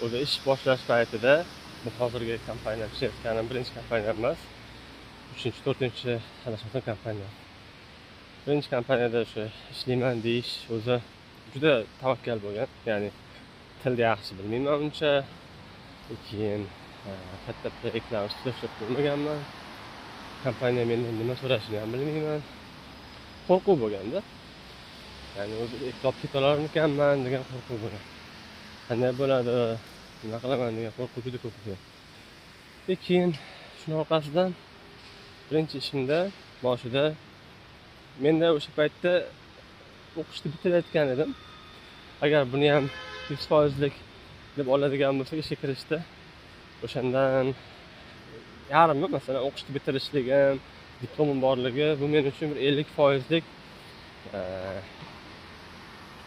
O'zi ish boshlash paytida bu hozirgi kompaniyam ishlayotganim birinchi kompaniyam emas, uchinchi, to'rtinchi, adashmasam, kompaniya. Birinchi kompaniyada o'sha ishlayman deyish o'zi juda tavakkal bo'lgan, ya'ni tilni yaxshi bilmayman uncha, keyin katta proyektlar ustida ishlab ko'rmaganman, kompaniya mendan nima so'rashini ham bilmayman, qo'rquv bo'lganda, ya'ni o'zi eplab ketolarmikanman degan qo'rquv bo'lgan, qanday bo'ladi, nima qilaman degan qo'rquv juda ko'p bo'lgan. Keyin shuni orqasidan birinchi ishimda boshida menda o'sha paytda o'qishni bitirayotgan edim. Agar buni ham 100%lik deb oladigan bo'lsak, ishga kirishda o'shandan yarmi, masalan, o'qishni bitirishligim, diplomim borligi bu men uchun bir 50%lik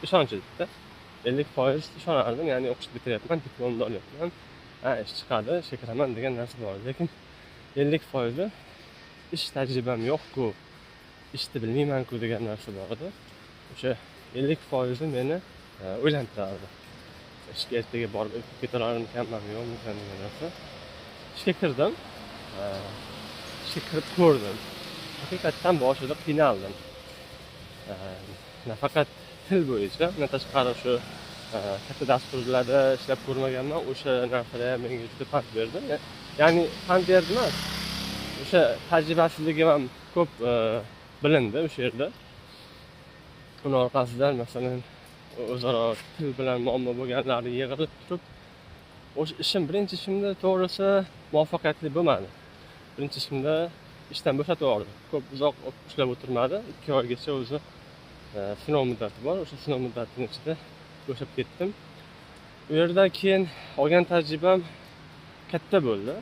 ishonch edi-da. 50% ishonardim, ya'ni o'qishni bitiryapman, diplomni olyapman, ha, ish chiqadi, ishga kiraman degan narsa bor edi. Lekin 50%i ish tajribam yo'q-ku, ishni bilmayman-ku degan narsa bor edi. O'sha 50%i meni o'ylantirardi. Ishga ertaga borib ketalarmikanman, yo'qmikan degan narsa. Ishga kirdim, ishga kirib ko'rdim. Haqiqatdan boshida qiynaldim. Nafaqat til bo'yicha, undan tashqari shu katta dasturlarda ishlab ko'rmaganman, o'sha narsalar ham menga juda pand berdi. Ya'ni pand berdi emas, o'sha tajribasizligim ham ko'p bilindi o'sha yerda. Uni orqasidan masalan o'zaro til bilan muammo bo'lganlari yig'ilib turib, o'sha ishim, birinchi ishimda to'g'risi muvaffaqiyatli bo'lmadi. Birinchi ishimda ishdan bo'shatib yubordi. Ko'p uzoq ishlab o'tirmadi. 2 oygacha o'zi sinov muddati bor. O'sha sinov muddatining ichida bo'shab ketdim. U yerda keyin olgan tajribam katta bo'ldi.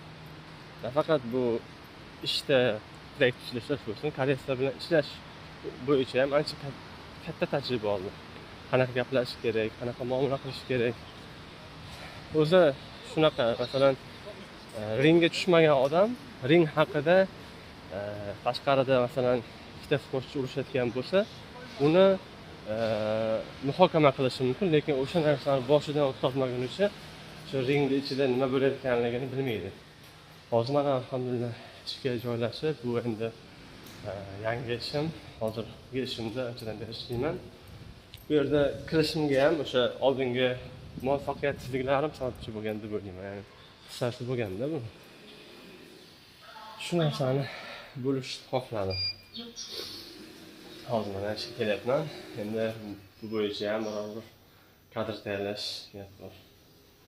Nafaqat bu ishda proyekt ishlash bo'lsin, koreyslar bilan ishlash bo'yicha ham ancha katta tajriba oldim. Qanaqa gaplashish kerak, qanaqa muomala qilish kerak. O'zi shunaqa, masalan, ringga tushmagan odam ring haqida tashqarida masalan ikkita sportchi urushayotgan bo'lsa, uni muhokama qilishi mumkin, lekin o'sha narsani boshidan o'tkazmagunicha o'sha ringni ichida nima bo'layotganligini bilmaydi. Hozir mana alhamdulillah ishga joylashib, bu endi yangi ishim, hozirgi ishimda anchadan beri ishlayman. Bu yerda kirishimga ham o'sha oldingi muvaffaqiyatsizliklarim sababchi bo'lgan deb o'ylayman. Ya'ni hissasi bo'lganda bu. Shu narsani bo'lishni xohladim. Hozir mana ishga kelyapman. Endi bu bo'yicha ham biror bir kadr tayyorlash niyat bor.